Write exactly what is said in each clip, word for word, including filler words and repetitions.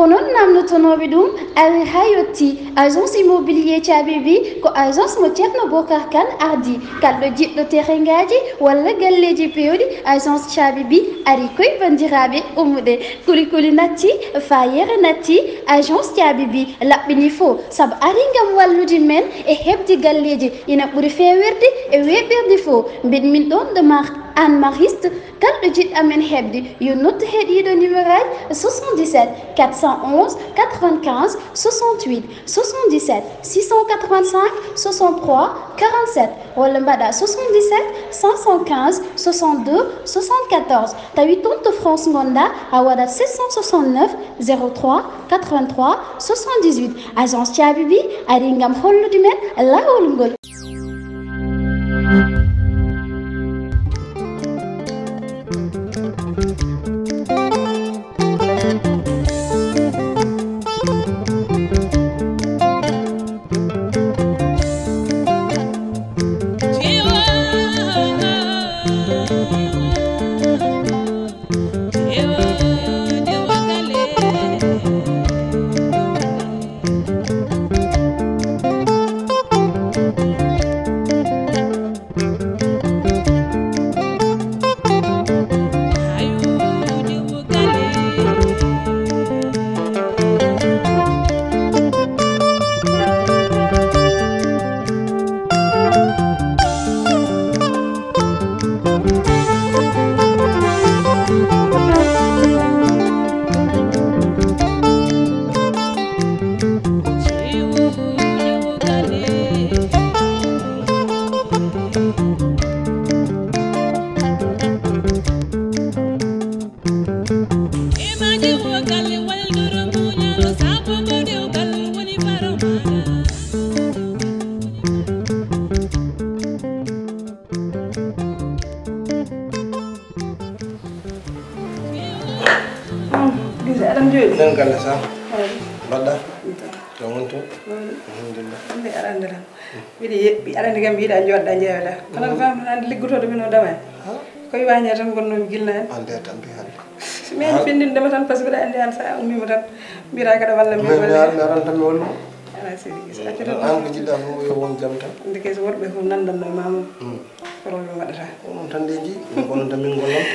Onon namnotonooɓe ɗum, ari haa yotti. Agence immobilier Caabi Bi ko agence mo Ceerno Bokar Kan ardi. Kalɗo jiɗɗo terengaaji walla galleeji peewɗi, agence Caabi Bi ari koy banndiraaɓe ummude. Kuli kuli natti, faayeere natti, agence Caabi Bi laɓɓini fo, sabu ari ngam wallude men e heɓde galleeji ina ɓuri feewirde e weeɓirde fo. Mbiɗ min ɗoon ɗo mar-, Anne Mariste, kalɗo jiɗɗo amen heɓde, yo noddu he ɗiɗo numéro aji: soixante-dix-sept quatre cent onze quatre-vingt-quinze soixante-huit, soixante-dix-sept six cent quatre-vingt-cinq soixante-trois quarante-sept, walla mbaɗa soixante-dix-sept cinq cent quinze soixante-deux soixante-quatorze. Tawi toon to France ngonɗa, a waɗat sept cent soixante-neuf zéro trois quatre-vingt-trois soixante-dix-huit. Agence Caabi Bi ari ngam hollude men laawol ngol. Gise, aɗa jooɗi? Nen galle sa. Mbaɗɗa? Jam woni toon? Alhamdulillah. Ande aɗa annda tan. Mbiɗa yeɓɓi, aɗa anndi kam, mbiɗa jooɗɗa, jeeweɗa. Kono ko fam, hannde liggotooɗo min o dama. Koye waañe tan ngonnoomi gila naane. Ande tampi hannde. Min findindema tan, par ce que mbiɗa anndi an, sa ummiima tan, mbiɗa kaɗa walla min. Min walla mi aran tan mi wallu. Ala seydi Gise, accu tan. An ko jiɗɗa fof yo won jam tan. Ndeke so worɓe fof nandanno e ma mum. Problème waɗata. Onon tan de nji, min ko onon tan min gollanta.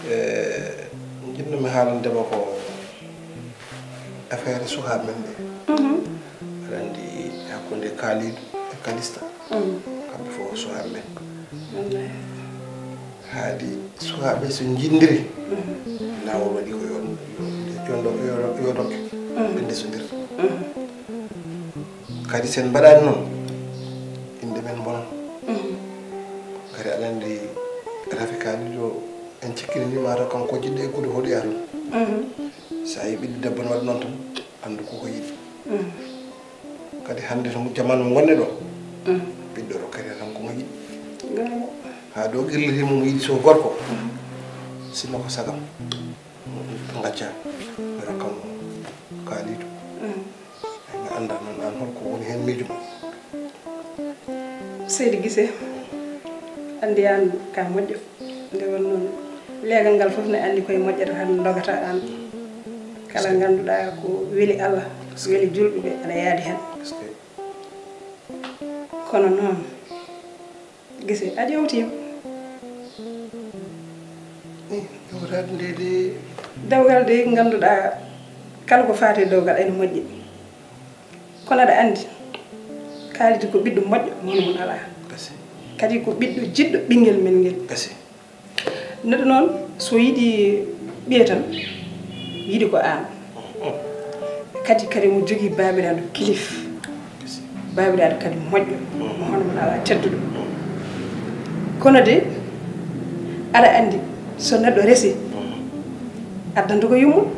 Eh, jiɗno mi haalande ma ko affaire suka men de. Aɗa anndi hakkunde Kalidou e Kalista. Kamɓe fof ko suka men. Wallahi. Haadi sukaaɓe so njinndiri, laawol waɗi ko yo, yo, yo, yo, yo dokke. Ɓe ndesondir. Kadi sen mbaɗaani noon, innde men bonan. Kadi aɗa anndi Rafika ni ɗo en cikkini ni, mataw kanko jiɗɗo eggude hoɗoya toon. So a yi ɓiɗɗo debbo no waɗi noon tan, anndu ko ko yiɗi. Kadi hannde to jamaanu mo ngonɗen ɗo, ɓiɗɗo rokkete tan ko mo yiɗi. Haa ɗo qirliti mo, mo yiɗi so gorko, sinno ko sagam, ngacca, mi rokkan mo Kalidou. Mi annda noon aan holko woni heen miijo ma. Seydi Gise, anndi aan ka moƴƴo. Nde won noon, leegal ngal fof ne anndi koye moƴƴata tan dogata aan. Kala ngannduɗaa ko weli Allah, weli julɓe ɓe, aɗa yaadi heen. Kono noon, Gise, a ƴeewtiima. Ƴeewtaade nde de. Dewgal de, ngannduɗaa kala ko faati e dewgal ene moƴƴi. Kono aɗa anndi, Kalidou ko ɓiɗɗo moƴƴo, mo hono mum alaa. Kadi ko ɓiɗɗo jiɗɗo ɓinngel men ngel. Neɗɗo noon, so yiɗi ɓiye tan, yiɗi ko aan. Kadi, kadi mo jogii baabiraaɗo kilif, baabiraaɗo kadi moƴƴo, mo hono mum alaa, tedduɗo. Kono de, aɗa anndi, so neɗɗo resi, addanta ko yummum.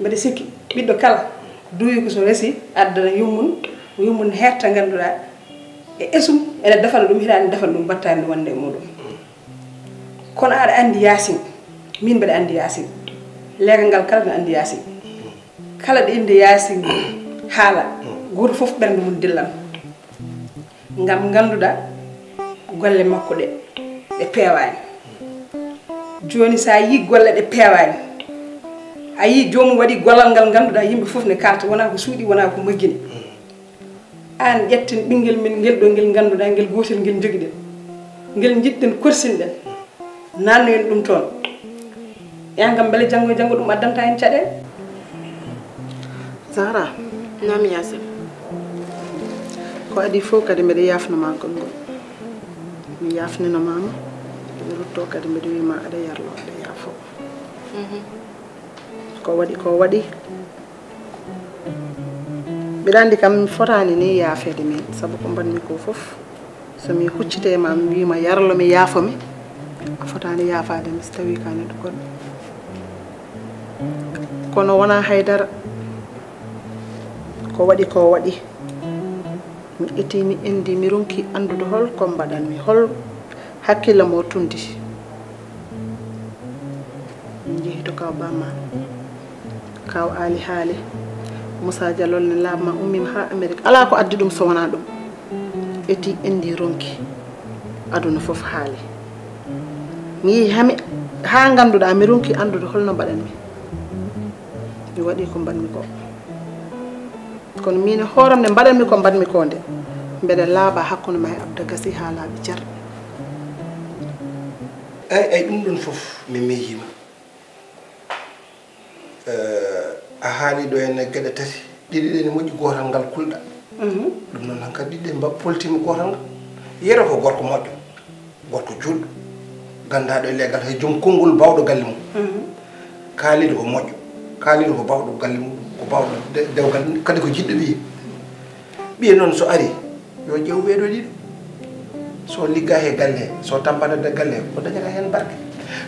Mbeɗa sikki ɓiɗɗo kala duuwi ko so resi addana yummum, yummum herta ngannduɗaa e esum ene dafana ɗum, hitaani dafana ɗum battane wonde e muɗum. Kono aɗa anndi Yaasin, min mbeɗa anndi Yaasin, leegal ngal kala no anndi Yaasin. Kala ɗo innde Yaasin haala, gooto fof ɓernde mum dillan. Ngam ngannduɗaa golle makko ɗe, ɗe peewaani. Jooni, so a yii golle ɗe peewaani, A yii joomum waɗi gollal ngal ngannduɗaa yimɓe fof ne kaalta, wonaa ko suuɗi, wonaa ko moƴƴini. Aan ƴetten ɓinngel men ngel ɗo, ngel ngannduɗaa ngel gootel ngel njogiɗen. Ngel njiɗɗen korsinɗen. Naannoyen ɗum toon. Yaa kam mbele janngo e janngo ɗum addanta en caɗeele? Zahra. Naam, Yaasin. Ko adii fof kadi mbeɗa yaafno ma konngol. Mi yaafnino ma ma. Mi rutto kadi mbeɗa wiya ma aɗa yarlo, aɗa yaafo. Mhm. Ko waɗi, ko waɗi. Mbiɗa anndi kam mi fotaani ni yaafeede min, sabu ko mbaɗmi ko fof. So mi huccitee ma, mi wiima yarlo mi, yaafo mi, a fotaani yaafaade mi so tawii ka neɗɗo goɗɗo. Kono wonaa haydara. Ko waɗi, ko waɗi. Mi eti, mi enndi, mi ronki anndude hol ko mbaɗanmi, hol hakkille mo tundi. Min njehi to kaw Bamma. Kaw Aali haali. Moussa Jalol ne laaɓma, ummiima haa Amerik. Alaa ko addi ɗum so wonaa ɗum. Eti, enndi, ronki. Aduna fof haali. Mi yehi haa mi, haa ngannduɗaa mi ronki anndude holno mbaɗanmi. Mi waɗi ko mbaɗmi ko. Kono miin e hooram nde mbaɗanmi ko mbaɗmi ko nde, mbeɗa laaɓa hakkunde ma e Abda gasi haa laaɓi cer. Eey, eey, ɗum ɗoon fof mi miijiima. Eh, a haali ɗo heen geɗe tati, ɗiɗi ɗe ne moƴƴi, gootal ngal kulɗa. Mhm. Ɗum noon hankadi ɗiɗi ɗe mba-, poltiima gootal ngal. Yero ko gorko moƴƴo. Gorko juulɗo, ganndaaɗo e leegal, hay joom konngol, baawɗo galle mum. Mhm. Kaaliiɗo ko moƴƴo, kaaliiɗo ko baawɗo galle mum, ko baawɗo de-, dewgal, kadi ko jiɗɗo ɓiye. Ɓiye noon so ari, yo ƴeew ɓee ɗoo ɗiɗo. So liggaa he galle he, so tampanat e galle he, o dañata heen barke.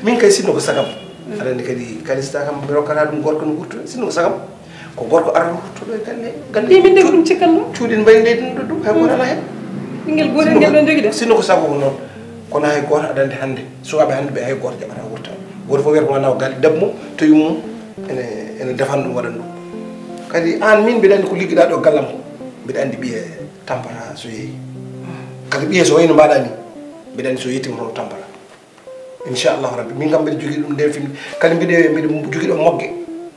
Min kay sinno ko sagam. Mm. Aɗa anndi kadi, Kalista kam, mi rokkata ɗum gorko no wurtude, sinno ko sagam. Ko gorko arata wurtoɗo e galle, galle. Ɗi min de ko ɗum cikkanno. Cuuɗi mbayi leydi no ɗum, hay gooto alaa heen. Ɓinngel gootel ngel ɗo njogiɗen. Sinno ko sago ko noon. Kono hay gooto aɗa anndi hannde, sukaaɓe hannde ɓe hay gooto jaɓataa wurtaade. Gooto fof wiyata ko wonaa o galle debbo mum, to yummum, ene, ene defana ɗum, waɗana ɗum. Kadi aan min mbiɗa anndi ko liggiɗaa ɗo gallam ko. Mbiɗa anndi ɓiye tampata so yehi. Kadi ɓiye so wayno mbaɗa ni, mbiɗa anndi so yettima toon tampata. Inchallahu rabbi, min kam mbiɗa jogii ɗum nden fimde. Kadi mbiɗa, mbiɗa jogii ɗo mogge,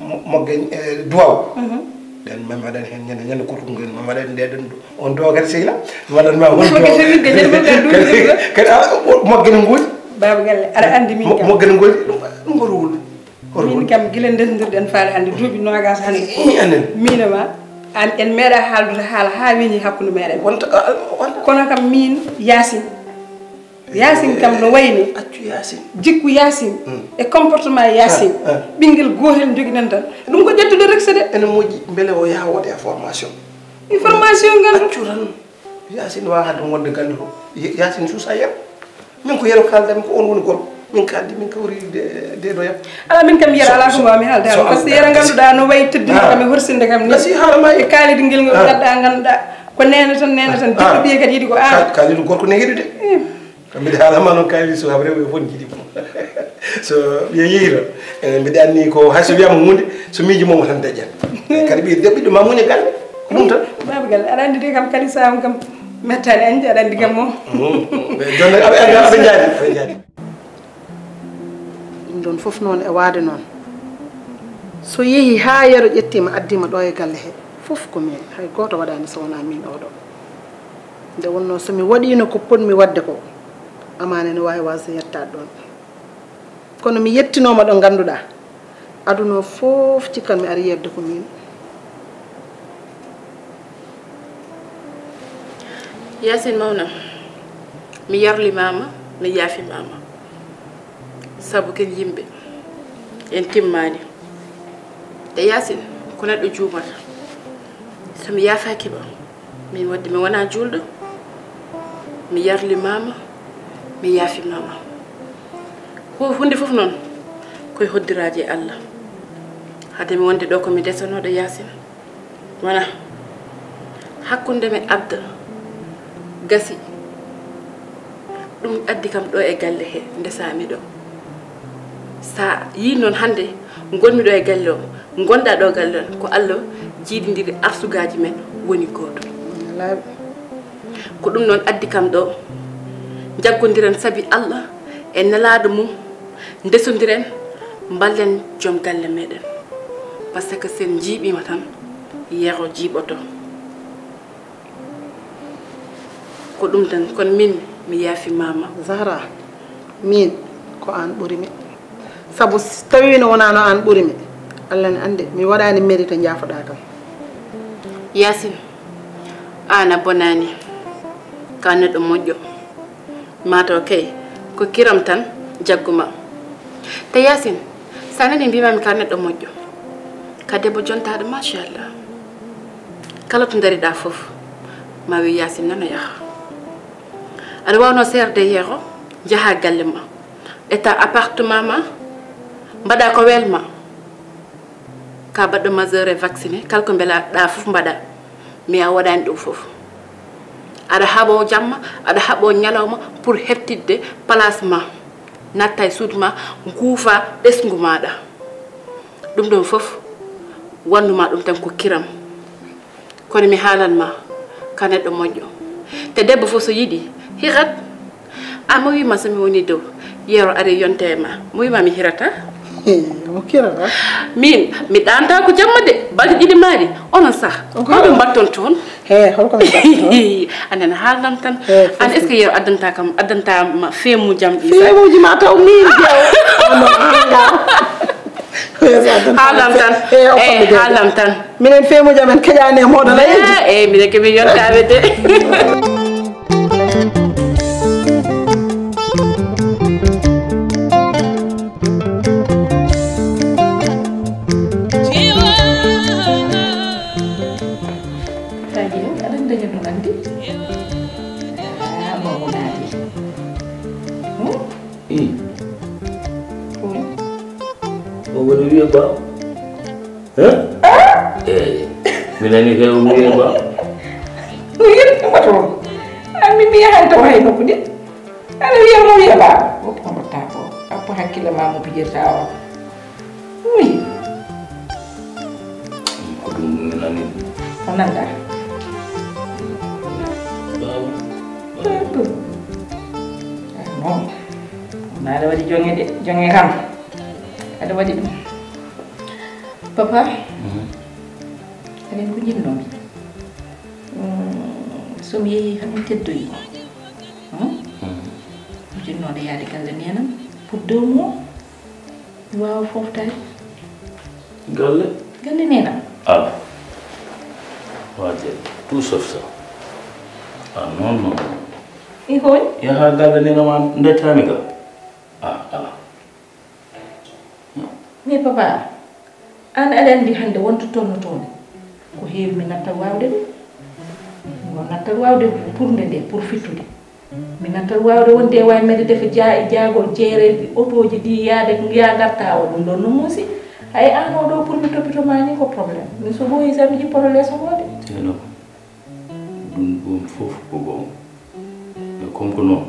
mo-, mogge, eh, duwaw. Mhm. Ɗen mi waɗan heen ñande, ñande kurkun ngel, mi waɗan nde ɗon ɗo. On duwaw kadi sehila, mi waɗan ma on duwaw. Kadi, kadi, a, o, mogge no ngoodi. Baaba Galle, aɗa anndi min mo-, kam. Mogge no ngoodi, ɗum, ɗum ko rowol. Ko rowol. Min kam gila ndesndirɗen faale hannde, duuɓi noogaas hannde. Ii, anen. Min e ma, an, en meeɗa haaldude haala haa weñi hakkunde meeɗen. Wonta, a, a, wonta. Kono kam min, Yaasin, Yaasin kam no wayni. Accu Yaasin. Jikku Yaasin. Mm. E comportement Yaasin. Ah, ah. Ɓinngel gootel njogiɗen tan. Ɗum ko ƴettude rek sede. Ene moƴƴi, mbele o yaha waɗa formation. Formation ngal. Accu tan. Yaasin wawa hade wonde galle o. Ye-, Yaasin suusa yero. Min ko yero kaldanmi, ko on woni gorko. Min kaldi, min kawri de, de doya. Ala min kam yero ala ko mbawmi haalde haalde. Par ce que yero ngannduɗaa no wayi teddinde kam e horsinde kam ni. Gasi haala ma e kaalidi ngel ngel ngannduɗaa, ngannduɗaa. Ko neene tan, neene tan. Ah. Jikku ɓiye kadi yiɗi ko an. Ka-, kaalidu gorko ne yiɗi de. Eh. Mbiɗa haala ma noon, kaali so haɓre ɓe fof jiɗi mo. So ɓiye yehi toon, enen mbiɗa anndi ko hay so wiyama hunde, so miiji momo tan daƴƴat. Kadi ɓiye de ɓiɗɗo ma muñe galle, ko ɗum tan. Baaba Galle, aɗa anndi de kam kadi saamu kam mettani añde, aɗa anndi kam moom. Mm, mm. Ɓe jonde aɓe, aɓe, aɓe njaadi, aɓe njaadi. Ɗum ɗon fof noon e waade noon. So yehi haa yero ƴettima addima ɗo e galle he, fof ko min, hay gooto waɗani so wonaa min oɗo. Nde wonnoo so mi waɗiino ko potmi waɗde ko, amaana ene waawi waasde yettaade ɗoon. Kono mi yettinooma ɗo ngannduɗaa, aduna o fof cikkanmi aɗa yeɓde ko miin. Yaasin mawnam, mi yarlimaama, mi yaafimaama. Sabu ken yimɓe, en timmaani. Te Yaasin, ko neɗɗo juumata. So mi yaafaaki ma, min waɗde mi wonaa juulɗo, mi yarlimaama, mi yaafimaama. Ko huunde fof noon, ko e hoddiraaji e Allah. Hade mi wonde ɗo ko mi desanooɗo Yaasin. Wona hakkunde men Abda gasi. Ɗum addi kam ɗo e galle he, ndesaami ɗo. Sa yii noon hannde ngonmi ɗo e galle o, ngonɗa ɗo galle o, ko Allah jiidindiri arsugaaji men woni gooto. Wallaahi. Ko ɗum noon addi kam ɗo, njaggondiren sabi Allah e nelaaɗo mum, ndesondiren, mballen joom galle meɗen. Parce que sen jiiɓiima tan, Yero jiiɓoto. Ko ɗum tan, kono min mi yaafi maama. Zahra, min ko aan ɓuri mi. Sabu si tawiino wonaano aan ɓuri mi, Allah ne anndi, mi waɗaani mérite njaafoɗaa kam. Yaasin, aan a bonaani, ko a neɗɗo moƴƴo. Mataw kay, ko kiram tan jagguma. Te Yaasin, so a nanii mbiimaami ko a neɗɗo moƴƴo, ko a debbo jontaaɗo, machallah. Kala to ndariɗaa fof, ma wiy Yaasin nana yaha. Aɗa waawnoo seerde Yero, njahaa galle ma, ƴettaa appartement ma, mbaɗaa ko welma. Ka baɗɗo majeur e vacciné, kala ko mbelaɗaa fof mbaɗaa. Mais a waɗaani ɗum fof. Aɗa haɓoo jamma, aɗa haɓoo ñalawma pour heɓtidde place ma. Natta e suudu ma, nguufa ɓesngu maaɗa. Ɗum ɗoon fof, wanndu ma ɗum tan ko kiram. Kono mi haalan ma, ko a neɗɗo moƴƴo. Te debbo fof so yiɗi, hirat. A mo wiima so mi woni dow, Yero ari yonte e ma. Mo wiima mi hirata? Mo hirata? Min, mi ɗaanta ko jamma de, balɗe ɗiɗi maari, onon sah. Ko holɓe mbatton toon? He, holko mi mbatton toon? Anen haalnam tan. He, an, est-ce que Yero addanta kam, addanta ma feemu jam ɗi? Feemuji ma taw min jeew. Haalam tan. Eh, haalam tan. Minen feemuji amen keƴaani e mooɗon. Eh, minen ke min yontaaɓe de. Tagi, aɗa daña ɗum anndi? Ah, mawɗo naati. Hmm? Hmm. O woni wiye ba. Hein? Ah? Eh, mi nani kay o wiye ba. Wiye ba to. An mi mi han to hay no kudi. Ana wiye mo wiye ba. O ko mo ta ko. Apa hakkille ma mo pijirta o. Oui. Ko ɗum nani. O nanda. Bawo. Bawo. Ah, non. Naɗa waɗi jonge de, jonge kam. Aɗa waɗi ɗum. Papa, anen ko jinnoomi. Mm, so mi yehi hami teddoyi. Hmm? Mm. Ko jinnooɗo yaade galle nenam pour deux mois. Mi waawa foftaade. Galle? Galle nenam. Ala. Waade tout sauf ça. Ah, non, non. I hoy? Yaha galle nenam an ndetami ga. Ah, ala. Mais papa, an aɗa anndi hannde wonto tolnotoonde. Ko heewi mi nattat waawde ɗum. Mi won nattat waawde pour nde nde, pour fittude. Mi nattat waawde wonde e wawi mede defa jaa e jaagol jeere otooji ɗi yaade yaa ngarta o ɗum ɗon no muusi. Hay an o ɗo pour mi toppito ma ni ko problème. Min so ɓooyi sa mi jippoto leeso ngoode. Teno. Ɗum, ɗum fof ko goonga. E comme ko noon,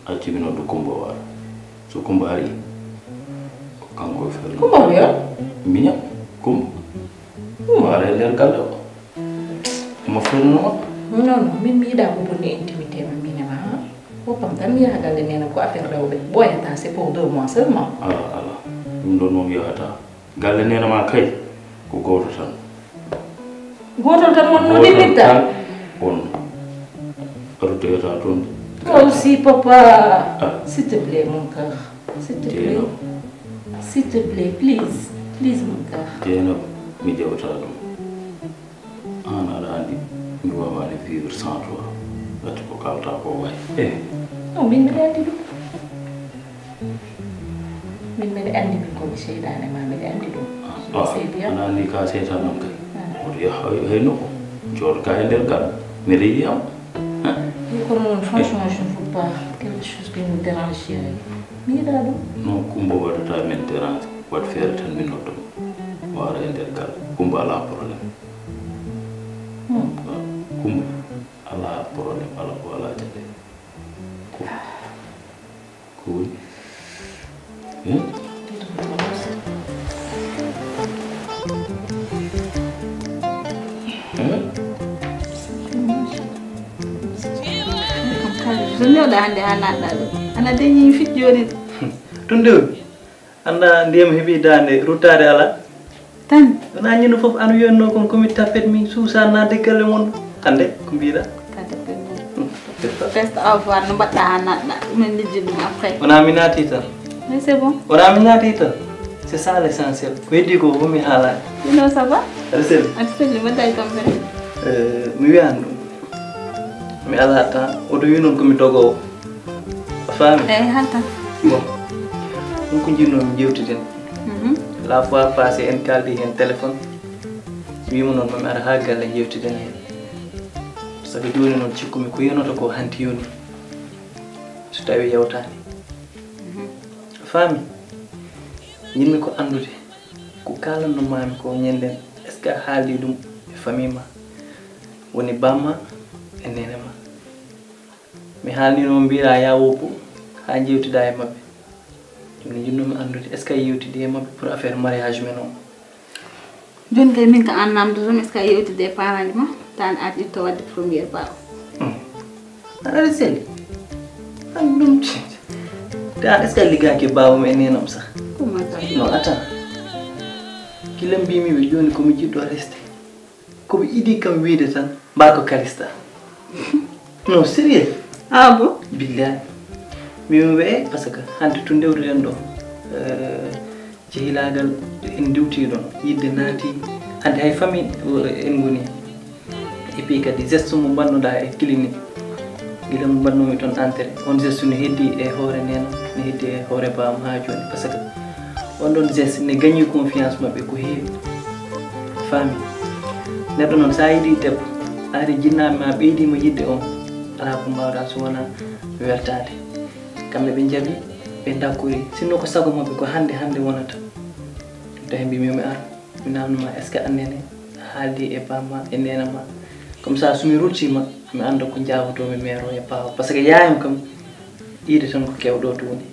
acci mi nodda Kumba o ara. So Kumba ari, ko kanko e ferno. Kumba o wiya? Miña, Kumba. Kumba ara e nder galle o. Omo ferno ma. Non, non, min mi yiɗa ko bonni intimité ma, min e ma, ha? Woppam tan mi yaha galle nena ko affaire rewɓe. Ɓooyata, c'est pour deux mois seulement. Ala, ala. Ɗum ɗon moom yahata. Galle nena ma kay ko gooto tan. Gootol tan wonno dillitta? Tan wonno. Ruttoyata toon. Toi aussi, papa. Ah. S'il te plaît, mon cœur. S'il te plaît. Dieynaba. S'il te plaît, please. Please, mon cœur. Dieynaba, mi ƴeewata ɗum. Aan aɗa anndi mi waawaani vivre sans toi. Ngati ko kaaltaa ko wayi. Eh. Non, min mbiɗa anndi ɗum. Min mbiɗa anndi min ko mi seyɗaane ma, mbiɗa anndi ɗum. Ah, c'est bien. Aɗa anndi ka seytaanam kay. Ah. Woto yah hay, hay nokku. Jooɗo ka e nder gal. Mbiɗa yiya ma. Hein? Wi kono noon, franchement, je ne veux pas quelque chose qui me dérange. Mi yiɗaa ɗum. Non, Kumba waɗata min dérange. Waɗ feere tan min nodda mo. O ara e nder gal. Kumba alaa problème. Hmm. Kumba alaa problème, alaa ko alaa caɗeele. Ko, ko woni? Eh? Eh? So newɗa hannde haa naatɗa ɗo. Ana dañi fit jooni. Tun de. Annda ndiyam heɓi daande, ruttaade alaa. Tan. Wona ñande fof an wiyatno kon komi tappet mi suusa naatde galle mon. Hannde ko mbiɗa? Tappet mi. Ko test avoir no mbaɗɗa ha naɗɗa. Min lijji ɗum après. Wona mi naati tan. Mais c'est bon. Wona mi naati tan. C'est ça l'essentiel. Ko heddi ko fof mi haalani. Sinon ça va? Aɗa selli? Aɗa selli, mbaɗɗa e tampere. Mi wiyani ɗum. Mi ala temps. Oto wi noon komi dogowo. A faami? Eyi, halkan. Bon, ɗum ko jinnoomi jewtiden. La fois passé en kaldi heen téléphone. Mi wiima noon mami ara haa galle jewtiden heen. Sabu jooni noon cikkumi ko yonata ko hanti yoni. So tawi yewtaani. A faami? Yinmi ko anndude ko kaalanno maami ko ñenden est ce que a haaldi ɗum e famille ma? Woni bamma e nene ma. Mi haalnino mo mbiɗa ya woppu haa njewtida e maɓɓe. Ɗum ne jinnoomi anndude est ce que a yewtidi e maɓɓe pour affaire mariage men o? Jooni kay min ko aan namdotomi est ce que a yewtidi e parent ji ma tan aat itto wadde première pas o. Aɗa aɗa selli an ɗum te an est ce que a liggaaki e baabam e nenam sax? Comment ça? Non, attends. Gila mbimi ɓe jooni komi jiɗɗo reste. Ko ɓe idi kam wiide tan mba ko kalista. Non, sérieux. Ah bon? Billahi. Mbimi ɓe e parce que hande to ndewruɗen ɗo. Jehilagal en diwti ɗon yidde naati. Hande hay famille en ngoni. Et puis kadi geste mo mbannoɗa e clinique. Gila mo mbannomi toon entrée on geste no heddi e hoore nena, no heddi e hoore bawam ha joni parce que on ɗon geste ne gañi confiance maɓɓe ko heewi. Faami? Neɗɗo noon sa yiɗi debbo ari jinnaɓe ma ɓeydima yidde on, ala ko mbawɗa so wona weltade. Kamɓe ɓe jaaɓi, ɓe dakkori. Sinno ko sago maɓɓe ko hande hande wonata. Tawi mbimi mi ar mi namnoma est ce que annene a haaldi e bamma e nenama? Comme ça somi ruccima mi anda ko jawotomi mero e pawa parce que yayam kam yiide tan ko kewɗo duuɗi.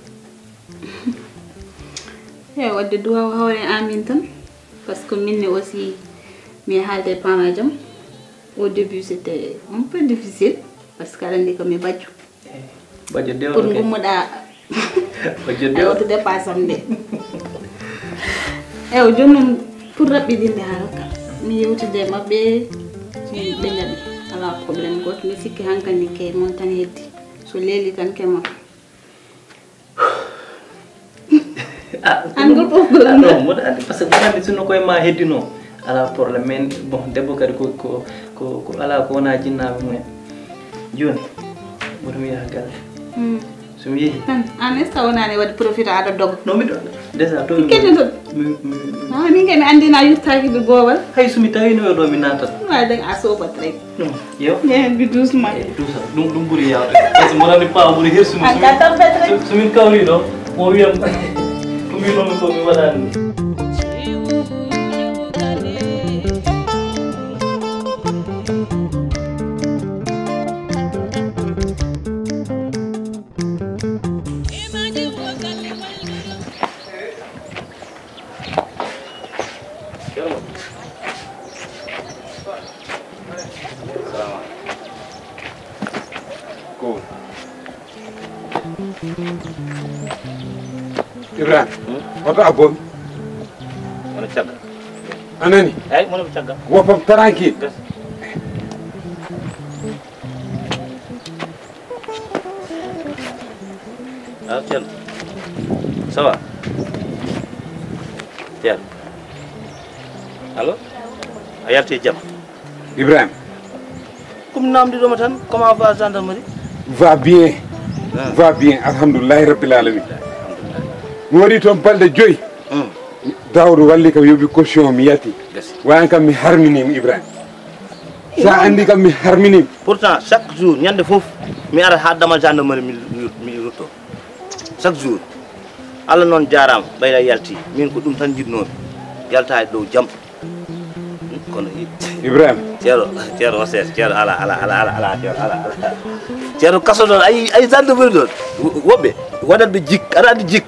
E wadde duwaw hawre amin tan. Parce que minne aussi mi haalde e pamajo am. Au début c'était un peu difficile. Parce que aɗa andi ko mi bajjo. Bajjo dewɗo pour ngummuɗa. Bajjo dewɗo. Ko dépasse am nde. Ewo jooni noon pour raɓɓiɗinde haalka mi yewtide e maɓɓe. Ɓe jaɓi ala problème goto mi sikki hankandi ke mon tan heddi so leeli tan ke mon. An ko problème non mboɗo andi parce que mboɗo andi sinno koye ma heddino. Ala problème mais bon debbo kadi ko ko ko ko ala ko wona jinnaɓe mumen. Joni mboɗo mi yaha galle. Somi yeehi tan. An est ce que a wonani waɗi profité aɗa dogo? Non miɗo déjà to keɗoto. Min kay mi andina yurtaki ɓe boowal. Hay somi tawino ɗo mi natat. Waɗi a sobat rek. Yo. Nehdi doucement. Eyi doucement. Ɗum ɗum ɓuri yaawde. Parce que mboɗo anndi paa ɓuri hersude. An ka tampet rek. So min kawri ɗo, mo wiyam ko mbinomi ko mi waɗani ɗum. Ibrahima, oto abbomi. Wona caggal. A nani? Eyi, mono ko caggal. Woppam tranquille. Ah, Thierno. Ça va? Thierno. Allo? A yalti e jam? Ibrahima. Ko mi namdiɗoma tan, comment va gendarmerie? Va bien. Va bien, alhamdulillahi rabbil alamin. Mi waɗi toon balɗe joyi. Daawuda walli kam yoɓi caution mi yalti. Wayan kam mi harminima Ibrahima. Sa andi kam mi harminima. Pourtant chaque jour ñande fof mi ara ha damal gendarmerie mi rutto. Chaque jour. Allah noon jarama ɓayla yalti min ko ɗum tan jiɗnomi. Yalta e dow jam. Kono Ibrahima. Ceero ceero o sees ceero ala ala ala ala ala ceero ala ala. Ceero kaso noon ay ay gendarmerie noon. Woɓɓe waɗatɓe jik aɗa andi jik.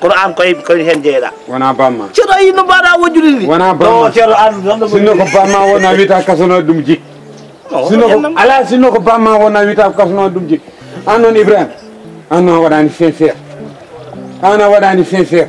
Kono an koye koye hen jeeɗa. Wona bamma. Ceerno ayi no mbaɗa wojjude ni? Wona bamma. Ceerno an sinno ko bamma wona wiyta kasano ɗum jik. Sinno ko ala sinno ko bamma wona wiyta ko kasano ɗum jik. An noon Ibrahima an noon waɗani sincère. An a waɗani sincère.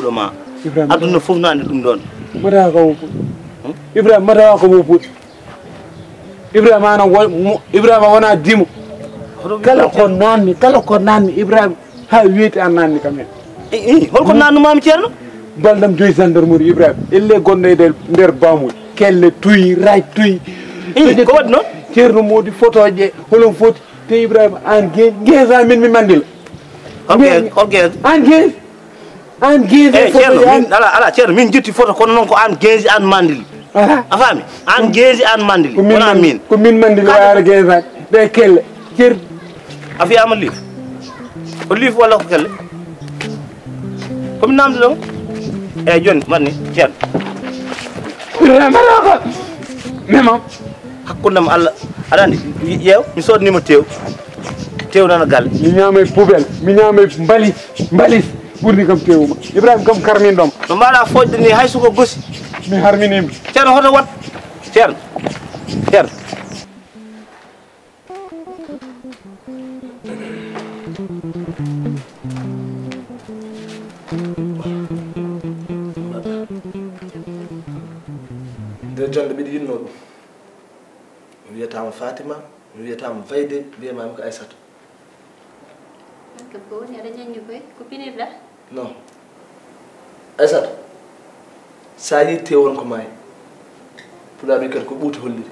muuɗo ma. Ibrahima. Aduna fof no anndi ɗum ɗoon. Mbaɗa ko mo puɗɗi. Ibrahima, mbaɗa ko mo puɗɗi. Ibrahima, ana wo-, mo-, Ibrahima wona dimo. Hoto Kala ko nanni, kala ko nanni, Ibrahima, haa weeti an nanni kam heen. I, i, holko nannumami, Ceerno? Baldam joyi gendarmerie, Ibrahima. Elle gonɗo e nder, nder Bamul. Kelle, tuyi, raaj, tuyi. I, ko waɗi noon? Ceerno Modi, photo je, holon foti? Te Ibrahima, an ge-, geesa min mi mandila. Hol geesa, hol geesa? An geesa. An geesi e foto Ceerno, an. Min, ala, ala, Ceerno, min jetti foto, kono noon ko an geesi, an mandili. Ala. A faami? An geesi, an mandili. Ko min wona man-, min. Ko min mandili, waara geesa, ɓe kelle. Ceer-, A fiyama liif? Ko liif walla ko kelle? Ko min namdi ɗon? Eyyi, joni, mbaɗni, Ceerno. Mbaɗa ko. Mema. Hakkunde am Allah, aɗa andi, ƴeew, mi sodnima tew. Tew nana galle. Mi ñaamay poubelle, mi ñaamay mbalit, mbalit. Ɓurni kam tew ma. Ibrahima kam karmin ɗom. No mbaɗa fojde ni hay suko gosi. Mi harminima. Ceerno, hoto wat. Ceerno. Ceerno. Nde jonde mbiɗa yinno ɗum. Mi wiyataama Fatima, mi wiyataama Vayde, mbiyamaami ko Aysata. An kam ko woni aɗa ñaññi koy, ko pinirɗa? Non. Aysata, so a yii tew won ko maayi. Pulaar wi kadi ko ɓuuti holliri.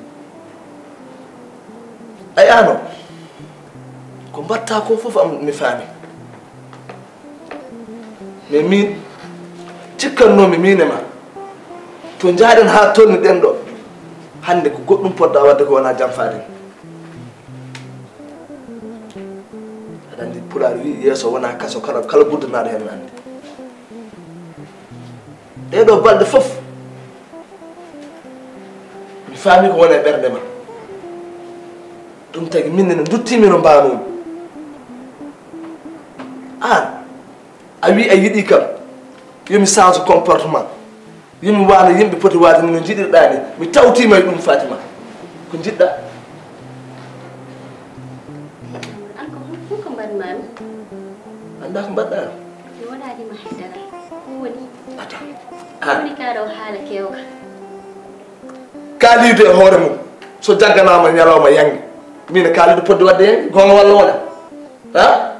Ay ano, ko mbaɗta ko fof am mi faami. Mais min, cikkannoomi min e ma, to njaaɗen haa tolni ɗen ɗo, hannde ko goɗɗum poɗɗa waɗde ko wona janfaade. Aɗa anndi Pulaar wi, yeeso wona kaso, kala, kala guddanaaɗo heen no anndi. Ɗee ɗoo balɗe fof, mi faami ko woni e ɓernde ma. Ɗum tagi min ne nduttiimi no mbaanoomi. Aan, a wi a yiɗi kam, yo mi change comportement, yo mi waano yimɓe poti waade ni no njiɗirɗaa ni. Mi tawtiima e ɗum, Fatima. Ko njiɗɗaa? An ko hon-, hon ko mbaɗmaami? Anndaa ko mbaɗɗaa? Mi waɗaani ma haydara. Ko woni? Ata. Ko woni kaa ɗoo haala keewka? Kaaliidu e hoore mum, so jagganaama ñalawma yaŋi. Min e Kaaliidu podde waɗde yaŋi, goonga walla wona? Ha?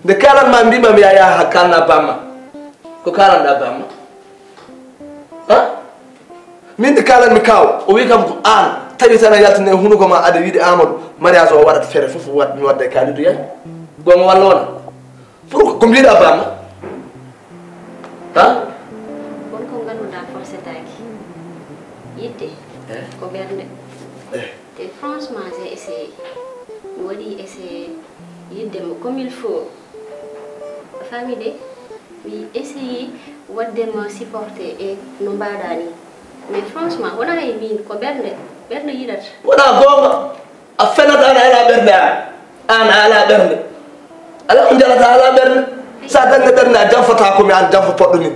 Nde kaalan ma, mbiima mi yaaya ha kaalna bamma. Ko kaalanɗa bamma? Ha? Min nde kaalan mi kaaw, o wi kam ko aan, tawi tan a yaltini e hunuko ma aɗa yiɗi Amadou, mariage o waɗat fere fof, wat-, mi wadda e Kaaliidu yaŋi. Goonga walla wona? Pour ko mbiɗa bamma? Ha? Won ko ngannduɗaa forcetaaki. Yiɗde ko ɓernde. Eh. Te franchement, j'ai essayé. Mi waɗi essayé yiɗde mo comme il faut. A faami de? Mi essayé waɗde mo supporté e no mbaɗa ni. Mais franchement, wona e min, ko ɓernde, ɓernde yiɗata. Wona goonga. A fenata, an a alaa ɓernde an. An a alaa ɓernde. Alaa ko njalata, a alaa ɓernde. So a dañde ɓernde, a janfata ko mi an janfa poɗɗo ni.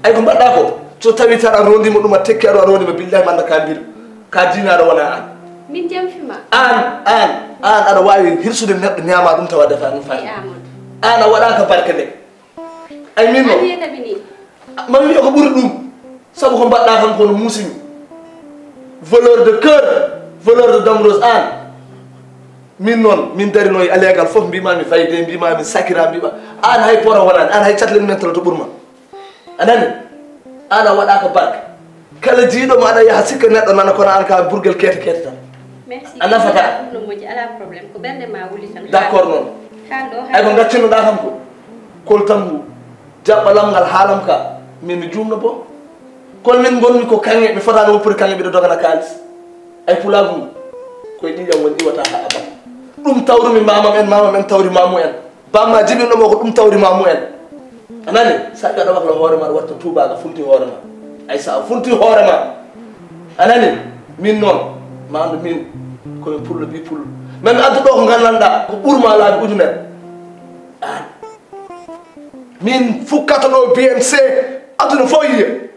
Ay ko mbaɗɗa ko, so tawi tan a rondima ɗum, a tekki aɗo a rondima, billahi mi annda ka mbir. Ka jinaaɗo wona an. Min janfima. An, an, an aɗa waawi hirsude neɗɗo ñaama ɗum tawa defa ɗum fayi. An a waɗaka barke nde. Ay min noon. Mami wiya ko ɓuri ɗum. Sabu ko mbaɗɗa kam kono muusimi. Voleur de cœur, voleur de d'amoureuse an. Min noon, min darino e aleegal fof, mbima mi fayde, mbima mi sakira, mbima an hay poro wonani, an hay catlen men tala to ɓurma. A nani? An a waɗaka barke. Kala jiiɗo ma aɗa yaha sikka neɗɗo nana kono an ka burgel keete keete tan. Merci. A nafata. Ɗum no moƴƴi, ala problème. Ko ɓernde ma wuli tan. D'accord noon. Haalɗo, ay ko haalɗo. Gaccinnoɗa kam ko. Koltam ngu. Jaɓɓa lamngal haalam ka. Min mi juumno bo. Kono min ngonmi ko kaŋŋe, mi fotaani woppude kaŋŋe, mbiɗo dogana kaalis. Ay pulaagu ngu, koye ƴiiƴam woni iwata haa abada. Ɗum tawrumi maamam en, maamam en tawri maamu en. Bamma jibinɗo mo ko ɗum tawri maamu en. A nani? So a ɓiya ɗo waklo hoore ma, ɗo watta tuubaaga, funti hoore ma. Ay, so a funti hoore ma. A nani? Min noon, maandu min, komi pullo, bi pullo. Men mi addu ɗo ko nganndanɗaa, ko ɓurma laabi ujunere. Aan. Min fukkato ɗo B N C, aduna fof yiya.